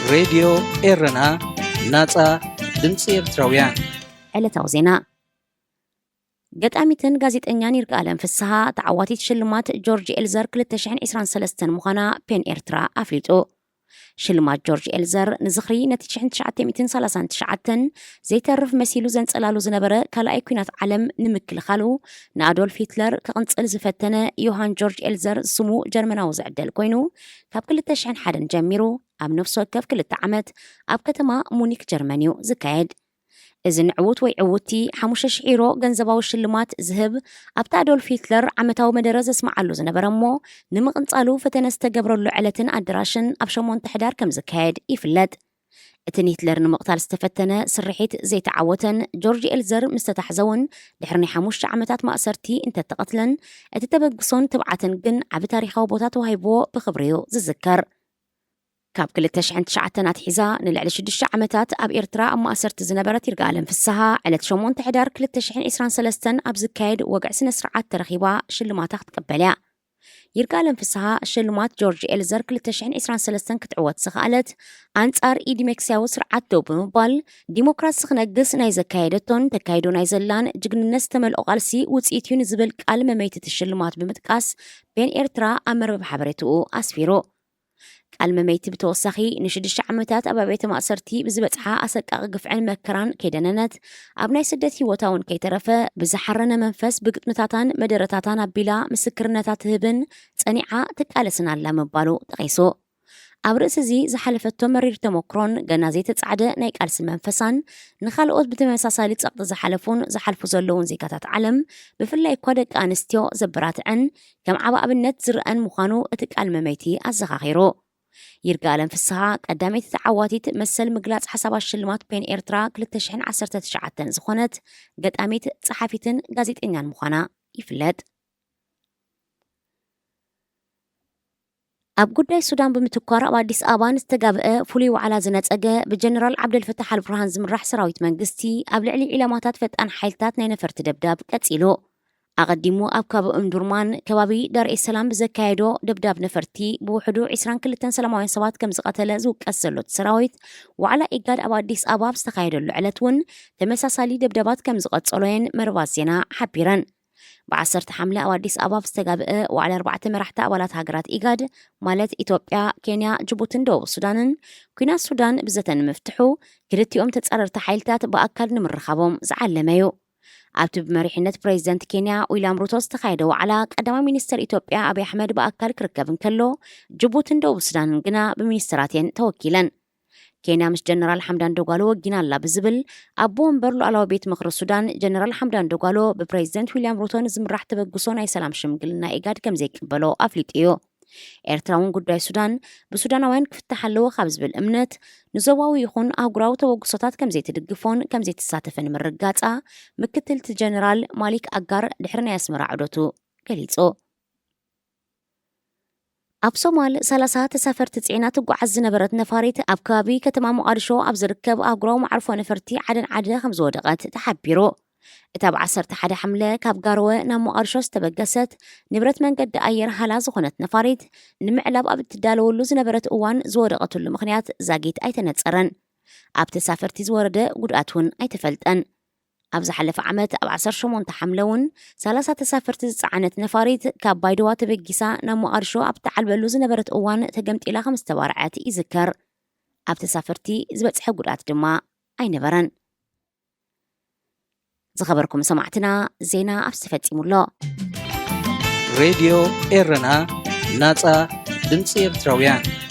ሬድዮ ኤረና፣ ናጻ ድምጺ ኤርትራውያን። ዕለታዊ ዜና። ገጣሚትን ጋዜጠኛን ይርጋለም ፍስሃ ተዓዋቲት ሽልማት ጆርጅ ኤልዘር ክልተ ሽሕን ዕስራን ሰለስተን ምዃና ፔን ኤርትራ ኣፍሊጡ። ሽልማት ጆርጅ ኤልዘር ንዝኽሪ ነቲ ሽሕን ትሽዓተ ሚእትን ሰላሳን ትሽዓተን ዘይተርፍ መሲሉ ዘንጸላሉ ዝነበረ ካልኣይ ኲናት ዓለም ንምክልኻሉ ንኣዶልፍ ሂትለር ክቕንጽል ዝፈተነ ዮሃን ጆርጅ ኤልዘር ስሙ ጀርመናዊ ዝዕደል ኮይኑ፣ ካብ ክልተ ሽሕን ሓደን ጀሚሩ ኣብ ነፍሲ ወከፍ ክልተ ዓመት ኣብ ከተማ ሙኒክ ጀርመን እዩ ዝካየድ። እዚ ንዕዉት ወይ ዕውቲ ሓሙሽተ ሽሕ ዩሮ ገንዘባዊ ሽልማት ዝህብ ኣብቲ ኣዶልፍ ሂትለር ዓመታዊ መደረ ዘስምዓሉ ዝነበረ እሞ ንምቕንጻሉ ፈተነ ዝተገብረሉ ዕለትን ኣደራሽን ኣብ ሸሞንተ ሕዳር ከም ዝካየድ ይፍለጥ። እቲ ንሂትለር ንምቕታል ዝተፈተነ ስርሒት ዘይተዓወተን ጆርጅ ኤልዘር ምስ ተታሕዘ እውን ድሕሪ ናይ ሓሙሽተ ዓመታት ማእሰርቲ እንተተቐትለን እቲ ተበግሶን ትብዓትን ግን ዓቢ ታሪኻዊ ቦታ ተዋሂብዎ ብኽብሪ እዩ ዝዝከር። ካብ ክልተ ሽሕን ትሽዓተን ኣትሒዛ ንልዕሊ ሽዱሽተ ዓመታት ኣብ ኤርትራ ኣብ ማእሰርቲ ዝነበረት ይርጋለም ፍስሃ ዕለት ሸሞንተ ሕዳር ክልተ ሽሕን ዕስራን ሰለስተን ኣብ ዝካየድ ወግዒ ስነ ስርዓት ተረኺባ ሽልማታ ክትቅበል እያ። ይርጋለም ፍስሃ ሽልማት ጆርጅ ኤልዘር ክልተ ሽሕን ዕስራን ሰለስተን ክትዕወት ዝኸኣለት ኣንጻር ኢዲሜክስያዊ ስርዓት ደው ብምባል ዲሞክራሲ ክነግስ ናይ ዘካየደቶን ተካይዶ ናይ ዘላን ጅግንነት ዝተመልኦ ቃልሲ ውጽኢት እዩ ንዝብል ቃል መመይቲ እቲ ሽልማት ብምጥቃስ ፔን ኤርትራ ኣብ መርበብ ሓበሬትኡ ኣስፊሩ። ቃል መመይቲ ብተወሳኺ ንሽዱሽተ ዓመታት ኣብ ኣብያተ ማእሰርቲ ብዝበጽሓ ኣሰቃቒ ግፍዕን መከራን ከይደነነት ኣብ ናይ ስደት ህይወታ እውን ከይተረፈ ብዝሓረነ መንፈስ ብግጥምታታን መደረታታን ኣቢላ ምስክርነታ ትህብን ጸኒዓ ትቃለስን ኣላ ምባሉ ጠቒሱ። ኣብ ርእሲ እዚ ዝሓለፈቶ መሪር ተመክሮን ገና ዘይተጻዕደ ናይ ቃልሲ መንፈሳን ንኻልኦት ብተመሳሳሊ ጸቕጢ ዝሓለፉን ዝሓልፉ ዘለውን ዜጋታት ዓለም ብፍላይ እኳ ደቂ ኣንስትዮ ዘበራትዐን ከም ዓቢ ኣብነት ዝረኣን ምዃኑ እቲ ቃል መመይቲ ኣዘኻኺሩ። ይርጋለም ፍስሃ ቀዳመይቲ ተዓዋቲት መሰል ምግላጽ ሓሳባት ሽልማት ፔን ኤርትራ ክልተ ሽሕን ዓሰርተ ትሽዓተን ዝኾነት ገጣሚት፣ ጸሓፊትን ጋዜጠኛን ምዃና ይፍለጥ። ኣብ ጉዳይ ሱዳን ብምትኳር ኣብ ኣዲስ ኣበባ ንዝተጋብአ ፍሉይ ዋዕላ ዝነጸገ ብጀነራል ዓብደልፈታሕ ኣልቡርሃን ዝምራሕ ሰራዊት መንግስቲ ኣብ ልዕሊ ዒላማታት ፈጣን ሓይልታት ናይ ነፈርቲ ደብዳብ ቀጺሉ። ኣቐዲሙ ኣብ ከባቢ እምዱርማን ከባቢ ዳር ኤስ ሰላም ብዘካየዶ ደብዳብ ነፈርቲ ብውሕዱ ዕስራን ክልተን ሰላማውያን ሰባት ከም ዝቐተለ ዝውቀስ ዘሎ እቲ ሰራዊት ዋዕላ ኢጋድ ኣብ ኣዲስ ኣበባ ኣብ ዝተኻየደሉ ዕለት እውን ተመሳሳሊ ደብዳባት ከም ዝቐጸሎ እየን መርባት ዜና ሓቢረን። ብዓሰርተ ሓምለ ኣብ ኣዲስ ኣበባ ኣብ ዝተጋብአ ዋዕላ ኣርባዕተ መራሕቲ ኣባላት ሃገራት ኢጋድ ማለት ኢትዮጵያ፣ ኬንያ፣ ጅቡትን ደቡብ ሱዳንን ኲናት ሱዳን ብዘተ ንምፍትሑ ክልቲኦም ተጻረርቲ ሓይልታት ብኣካል ንምርኻቦም ዝዓለመ እዩ። ኣብቲ ብመሪሕነት ፕሬዚደንት ኬንያ ዊልያም ሩቶ ዝተኻየደ ዋዕላ ቀዳማይ ሚኒስተር ኢትዮጵያ ኣብይ ኣሕመድ ብኣካል ክርከብ እንከሎ ጅቡትን ደቡብ ሱዳንን ግና ብሚኒስተራት እየን ተወኪለን። ኬንያ ምስ ጀነራል ሓምዳን ደጓሎ ወጊና ኣላ ብዝብል ኣቦ ወንበር ሉዓላዊ ቤት ምኽሪ ሱዳን ጀነራል ሓምዳን ደጓሎ ብፕሬዚደንት ዊልያም ሩቶ ንዝምራሕ ተበግሶ ናይ ሰላም ሽምግልና ኢጋድ ከም ዘይቅበሎ ኣፍሊጡ እዩ። ኤርትራ እውን ጉዳይ ሱዳን ብሱዳናውያን ክፍታሕ ኣለዎ ካብ ዝብል እምነት ንዞባዊ ይኹን ኣህጉራዊ ተበግሶታት ከም ዘይትድግፎን ከም ዘይትሳተፍን ምርጋጻ ምክትልቲ ጀነራል ማሊክ ኣጋር ድሕሪ ናይ ኣስመራ ዑደቱ ገሊጹ። ኣብ ሶማል ሰላሳ ተሳፈርቲ ጽዒና ትጓዓዝ ዝነበረት ነፋሪት ኣብ ከባቢ ከተማ ሞቓድሾ ኣብ ዝርከብ ኣህጉራዊ መዓርፎ ነፈርቲ ዓደን ዓደ ከም ዝወደቐት ተሓቢሩ። እታ ብ ዓሰርተ ሓደ ሓምለ ካብ ጋሮወ ናብ ሞቓድሾ ዝተበገሰት ንብረት መንገዲ ኣየር ሃላ ዝኾነት ነፋሪት ንምዕላብ ኣብ እትዳለወሉ ዝነበረት እዋን ዝወደቐትሉ ምኽንያት ዛጊት ኣይተነጸረን። ኣብ ተሳፈርቲ ዝወረደ ጉድኣት እውን ኣይተፈልጠን። ኣብ ዝሓለፈ ዓመት ኣብ ዓሰርተ ሸሞንተ ሓምለ እውን ሰላሳ ተሳፈርቲ ዝጸዓነት ነፋሪት ካብ ባይደዋ ተበጊሳ ናብ ሞቓድሾ ኣብ ትዓልበሉ ዝነበረት እዋን ተገምጢላ ከም ዝተባርዐት ይዝከር። ኣብ ተሳፈርቲ ዝበጽሐ ጉድኣት ድማ ኣይነበረን። ዝኸበርኩም ሰማዕትና፣ ዜና ኣብዚ ተፈጺሙ ኣሎ። ሬድዮ ኤረና፣ ናጻ ድምጺ ኤርትራውያን።